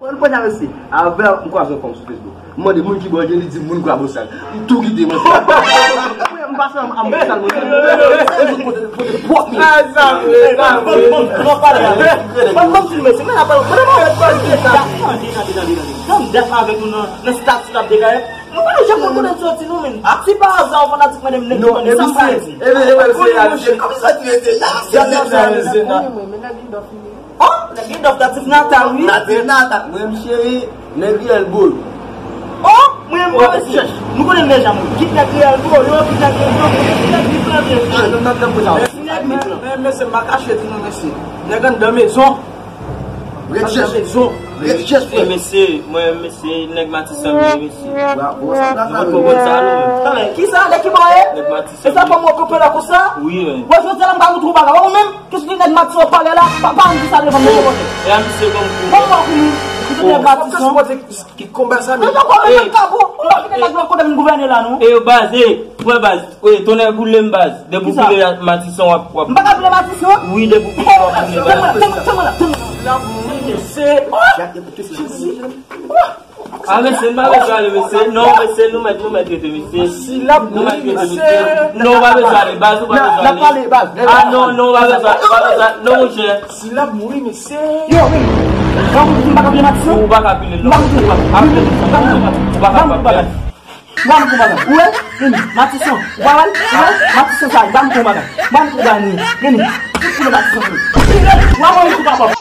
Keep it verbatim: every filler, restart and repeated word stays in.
Mwen pa travèse. Avè m kwaze yon fanm sou Facebook. M mande moun ki bò l ye, li di m moun Kwabosal. M tou kite mwen. M pase an Bosal mwen. Pote, pote pwòp li. Ay, sa vre, sa vre. Ban m, ban m, ban m filme, se mwen la pale. Tande, tande, tande, tande. Tann dèf avèk nou nan, nan stati l ap degaye. Nou pa janm konn kote n soti, nou menm. Ti pa aza yon fanatik mande m nèg ki mande sa m pral di. Kòman sa ti rete la? Oh, nèg gen dòf Natif Natal, wi. Natif Natal. Mwen, m cheri, nèg riyèl bro. Oh, mwen, mwen, mesye. Nou konnen deja, mwen. Kit nèg riyèl bro, yo, kit nèg riyèl bro, kit nèg riyèl bro. Ah, non, non, non, non. Kit nèg riyèl bro. Men, mesye, m pa kache di nou, mesye. Nèg anndan mezon. Ret chèch. Ret chèch, frè. Mesye, mwen, mesye, nèg Matisan, mesye. Bravo, sa, sa, sa. Nou konn sa, nou menm. Sa, men, ki sa, nèg ki bò ye? Nèg Matisan. E sa, fò mwen kanpe la konsa? Wi, men. Wè, jodi a la, m ka montre w bagay. Ou menm, ki sou nèg Matisan w pale la, pa, pa ann di sa devan mwen. E a misye konn kou. Bon, bon, kou. Ki sou nèg Matisan. Ki konba sa, men. Ou pa kite nèg la kote m gouvène la, non. E yo baz, e, pran baz. Wi, tonnè boule m baz. Depi w boule Matisan, w ap, w ap. M pa ka boule Matisan? Wi, depi w boule, w ap boule baz. Tann mwen la, tann mwen la, tann mwen la. Jezi. Ah, mesye, m pa bezwen ale, mesye. Non, mesye, nou mèt, nou mèt rete, mesye. Si l ap mouri, mesye. Non, ou pa bezwen ale, baz, ou pa bezwen ale. Ah, non, non, ou pa bezwen, ou pa bezwen. Non, monchè. Si l ap mouri, mesye. Yo, men. Ban m, m pa ka pile Matisan. Ou pa ka pile, non. Ou pa ka pile. Ou pa ka pile. Ban m, ban m, ban m. Ban m kou bagay. Ou wè? Vini. Matisan. Ou pa wè? Ou wè? Matisan sa. Ban m kou bagay. Ban m kou bagay. Vini. Tout koulè Matisan. Ou pa wè kou bagay.